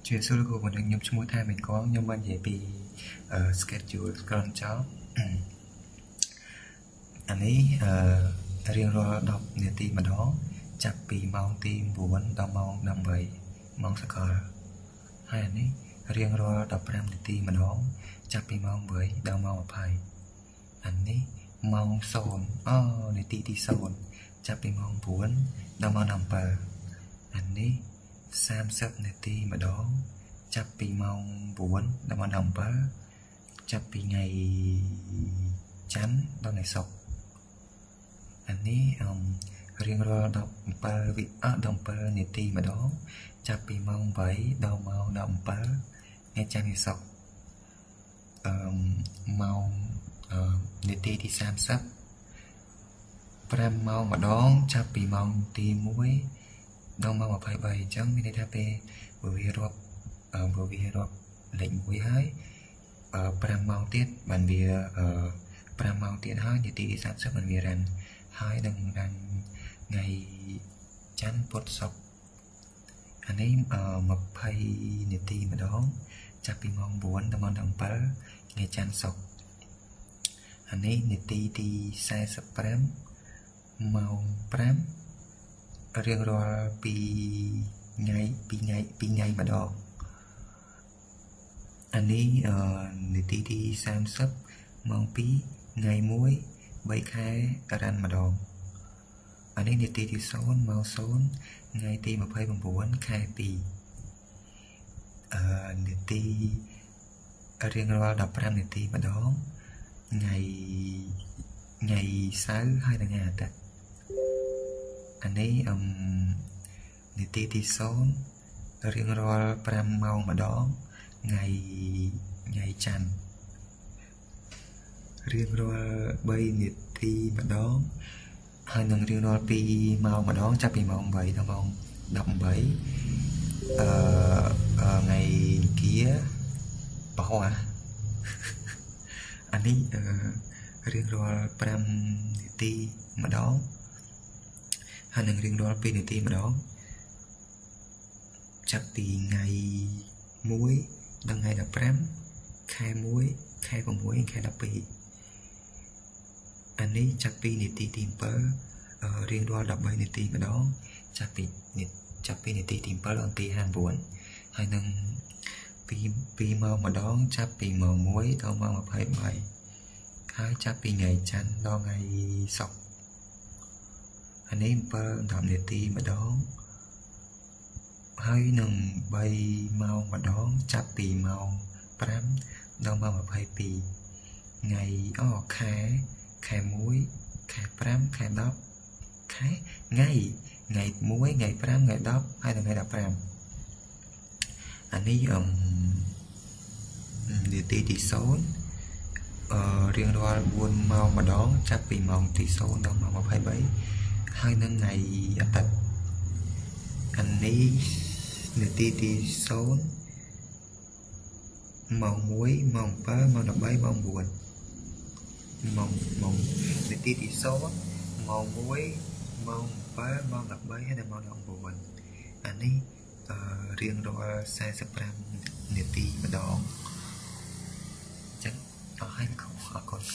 ជំរាបសួរលោកគ្រូបណ្ឌិតខ្ញុំឈ្មោះថាមេកងខ្ញុំបាននិយាយពី schedule cron job អានេះអឺរៀងរាល់10នាទីម្ដងចាប់ពីម៉ោងទី9ដល់ម៉ោង18ម៉ោងសកលហើយអានេះរៀងរាល់15នាទីម្ដងចាប់ពីម៉ោង8ដល់ម៉ោង20អានេះម៉ោង0អូនាទីទី0ចាប់ពីម៉ោង9ដល់ម៉ោង17អានេះ30នាទីម្ដងចាប់ពីម៉ោង9ដល់ម៉ោង17ចាប់ពីថ្ងៃច័ន្ទដល់ថ្ងៃសុក្រអានេះអឺរៀងរាល់17វិអ17នាទីម្ដងចាប់ពីម៉ោង8ដល់ម៉ោង17ថ្ងៃច័ន្ទថ្ងៃសុក្រអឺម៉ោងនាទីទី30 5ម៉ោងម្ដងចាប់ពីម៉ោងទី1ដល់ម៉ោង23អញ្ចឹងមានន័យថាពេលបើវារាប់បើវារាប់លេខ1ហើយ5ម៉ោងទៀតបានវា5ម៉ោងទៀតហើយនាទីទី30បានវា run ហើយនឹង run ថ្ងៃច័ន្ទពុធសុក្រអានេះ20នាទីម្ដងចាប់ពីម៉ោង9ដល់ម៉ោង17ថ្ងៃច័ន្ទសុក្រអានេះនាទីទី45ម៉ោង5រៀងរាល់2ថ្ងៃ2ថ្ងៃ2ថ្ងៃម្ដងអានេះនាទីទី30ម៉ោង2ថ្ងៃ1 3ខែ run ម្ដងអានេះនាទីទី0ម៉ោង0ថ្ងៃទី29ខែ2នាទីរៀងរាល់15នាទីម្ដងថ្ងៃថ្ងៃសៅរ៍ហើយនិងថ្ងៃអាទិត្យអានេះអឹមនាទីទី0រៀងរាល់5ម៉ោងម្ដងថ្ងៃថ្ងៃច័ន្ទរៀងរាល់3នាទីម្ដងហើយនឹងរៀងរាល់2ម៉ោងម្ដងចាប់ពីម៉ោង8ដល់ម៉ោង18អឺថ្ងៃអង្គារពហុអានេះអឺរៀងរាល់5នាទីម្ដងហើយនឹងរៀងរាល់2នាទីម្ដងចាប់ពីថ្ងៃ1ដល់ថ្ងៃ15ខែ1ខែ6ខែ12អានេះចាប់ពីនាទីទី7រៀងរាល់13នាទីម្ដងចាប់ពីនាទីទី7ដល់ទី59ហើយនឹង2ម៉ោងម្ដងចាប់ពីម៉ោង1ដល់ម៉ោង23ហើយចាប់ពីថ្ងៃច័ន្ទដល់ថ្ងៃសុក្រអានេះ7 10នាទីម្ដងហើយនឹង3ម៉ោងម្ដងចាប់ពីម៉ោង5ដល់ម៉ោង22ថ្ងៃអូខែខែ1ខែ5ខែ10ខែថ្ងៃថ្ងៃ1ថ្ងៃ5ថ្ងៃ10ហើយថ្ងៃ15អានេះអឹមនាទីទី0រៀងរាល់4ម៉ោងម្ដងចាប់ពីម៉ោងទី0ដល់ម៉ោង23ហើយនឹងថ្ងៃអាទិត្យអានេះនាទីទី0ម៉ោង1ម៉ោង7ម៉ោង13ម៉ោង9ម៉ោងម៉ោងនាទីទី0ម៉ោង1ម៉ោង7ម៉ោង13ហើយនិងម៉ោង19អានេះរៀងរាល់45នាទីម្ដងអញ្ចឹងអស់ហើយអរគុណ។